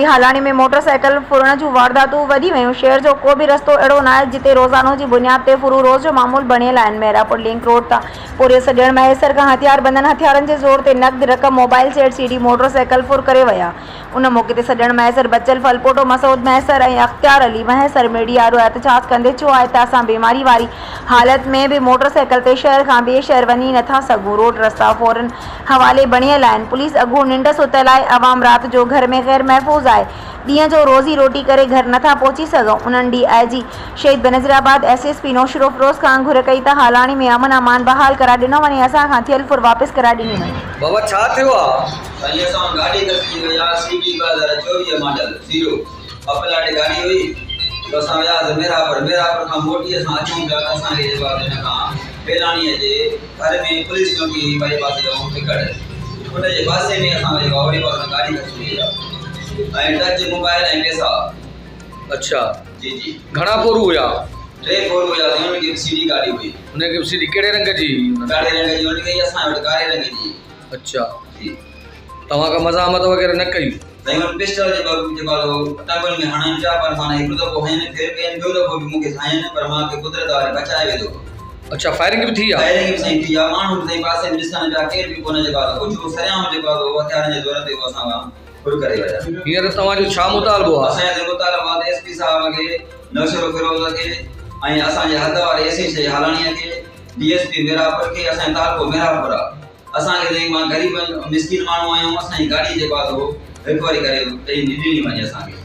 Kotri Halani ۾ motor cycle ڦرڻ جون وارداتون وڌي ويون، شهر جو ڪو به رستو اهڙو ناهي جتي روزانو جي بنياد تي ڦرون روز جو معمول بڻيل آهن، مهراپور لنڪ روڊ تان پورهيت سڄڻ مهيسر کان هٿياربندن هٿيارن جي زور تي نقد رقم، mobile set, C D, motor cycle ڦر ڪري ويا، ان موقعي تي سڄڻ مهيسر، بچل ڦلپوٽو، مسعود مهيسر ۽ اختيار علي مهيسر ميڊيا آڏو احتجاج ڪندي چيو آهي ته اسان بيماري واري حالت ۾ به موٽر سائيڪل تي شهر کان ٻئي شهر وڃي نٿا سگهون، روڊ رستا ڦورن حوالي بڻيل آهن، پوليس اگهور ننڊ ستل آهي، عوام رات جو گهر ۾ غير محفوظ آهي، ڏينهن جو روزي روٽي ڪري گهر نٿا پهچي سگهون، انهن D I G Shaheed Benazirabad, S S P Naushahro Feroze کان گهر ڪئي ته هالاڻي ۾ امن امان بحال ڪرائي ڏنو وڃي، اسان کان ٿيل ڦر واپس ڪرائي ڏني وڃي. بابا ڇا ٿيو آ؟ سائين اسان وٽ گاڏي کسجي وئي آ سي ڊي 2024 ماڊل زيرو اپلاٽ گاڏي هئي تو اسان وياسين ميرانپور ميرانپور کان موٽي اسان اچون پيا ته اسان کي جيڪو آ هن کان ٻيلاڻيء جي ڀر ۾ پوليس چونڪي هئي ٻئي پاسي جو ٽڪڙ ان جي پاسي ۾ اسان جيڪو آ اوڙي پاسي گاڏي کسجي وئي آ ۽ ٽچ موبائل ۽ پيسا. اڇا جي جي. گهڻا ڦورو هيا؟ ٽي ڦورو هيا سائين انهن کي به سي ڊي گاڏي هئي. انهن کي به سي ڊي ڪهڙي رنگ جي هئي؟ ڳاڙهي رنگ جي انهن کي هئي اسان وٽ ڪاري رنگ جي هئي. اڇا جي. توهان کان مزاحمت وغيره نه ڪئي؟ سائين انهن پسٽل جي ٻه جيڪو آ سو ٽنگن ۾ هڻن پيا پر مان هڪ دفعو هنين ڦر ڪين ٻيو دفعو به مون کي هنين پر مان کي قدرت واري بچائي وڌو. اڇا فائرنگ به ٿي آ؟ فائرنگ به سائين ٿي آ ماڻهو به سائين پاسي ۾ ڏسن پيا ڪير به ڪونه جيڪو آ سو ڪجهه سرعام جيڪو آ سو هٿيارن جي زور تي اهو اسان کان ڦر ڪري ويا. هينئر توهان جو ڇا مطالبو آ؟ اسان جو مطالبو آ ته ايس پي صاحب کي نوشهروفيروز کي ۽ اسان جي حد واري ايس ايڇ اي هالاڻي کي ڊي ايس پي ميرانپور کي اسان جو تعلقو ميرانپور آ اسان کي سائين مان غريب مسڪين ماڻهو آهيون اسان جي گاڏي جيڪو آ سو رڪوري ڪري ڏني وڃي اسان کي.